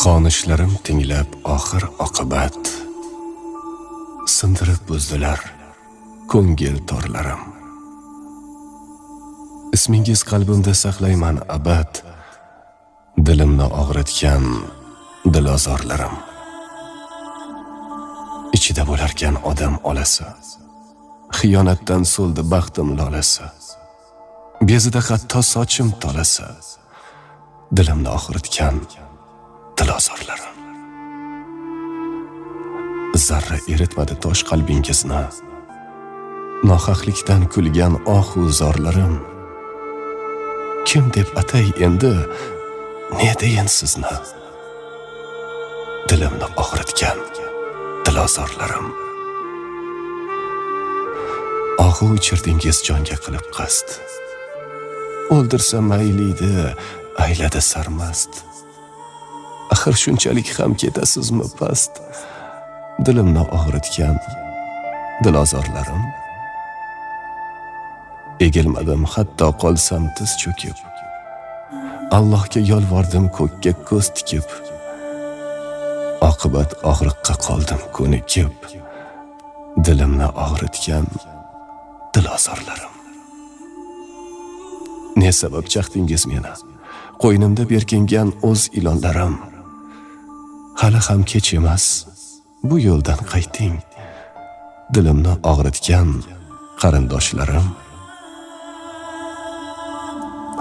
Xonishlarim tinglab oxir oqibat, sindirib buzdilar ko'ngil torlarim. Ismingiz qalbimda saqlayman abad, dilimni og'ritgan dilozorlarim. Ichida bo'larkan odam olasi, xiyonatdan so'ldi baxtim lolasi. Bezida hatto sochim tolasi, dilimni og'ritgan dilozorlarim. Zarra eritmadi tosh qalbingizni, nohaqlikdan kulgan ohu zorlarim. Kim deb atay endi, ne deyin sizni? Dilimni og'ritgan dilozorlarim. Og'u ichirdingiz jonga qilib qasd, o'ldirsa mayliydi, ayladi sarmast. Axir shunchalik ham ketasizmi past? Dilimni og'ritgan dilozorlarim. Egilmadim hatto qolsam tiz cho'kib, Allohga yolvordim ko'kka ko'z tikib. Oqibat og'riqqa qoldim ko'nikib, dilimni og'ritgan dilozorlarim. Ne sabab chaqdingiz meni? Qo'ynimda berkingan o'z ilonlarim. Hali ham kech emas, bu yo'ldan qayting. Dilimni og'ritgan qarindoshlarim.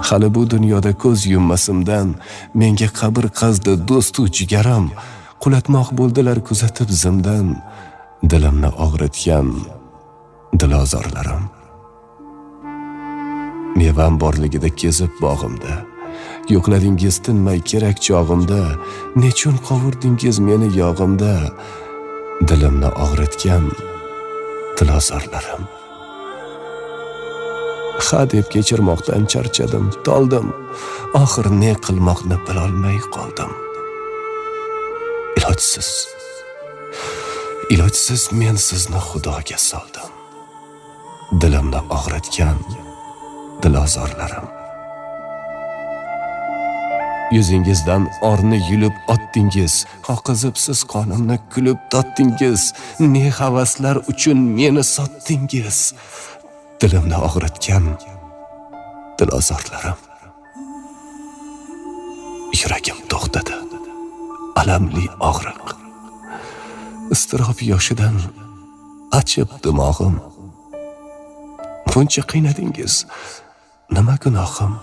Hali bu dunyoda ko'z yummasimdan menga qabr qazdi do'stu jigarim. Qulatmoq bo'ldilar kuzatib zimdan, dilimni og'ritgan dilozorlarim. Mevam borligida kezib bog'imda, yo'qladingiz tinmay kerak chog'imda. Nechun qovirdingiz meni yog'imda, dilimni og'ritgan dilozorlarim. Ha deb kechirmoqdan charchadim, toldim. Oxir ne qilmoqni bilolmay qoldim. Ilojsiz, ilojsiz men sizni Xudoga soldim. Dilimni og'ritgan dilozorlarim. Yuzingizdan orni yulib otdingiz, oqizib siz qonimni kulib totdingiz. Ne havaslar uchun meni sotdingiz. Dilimni og'ritgan dilozorlarim. Yuragim to'xtadi, alamli og'riq. Iztirob yoshidan achib dimog'im. Buncha qiynadingiz, nima gunohim?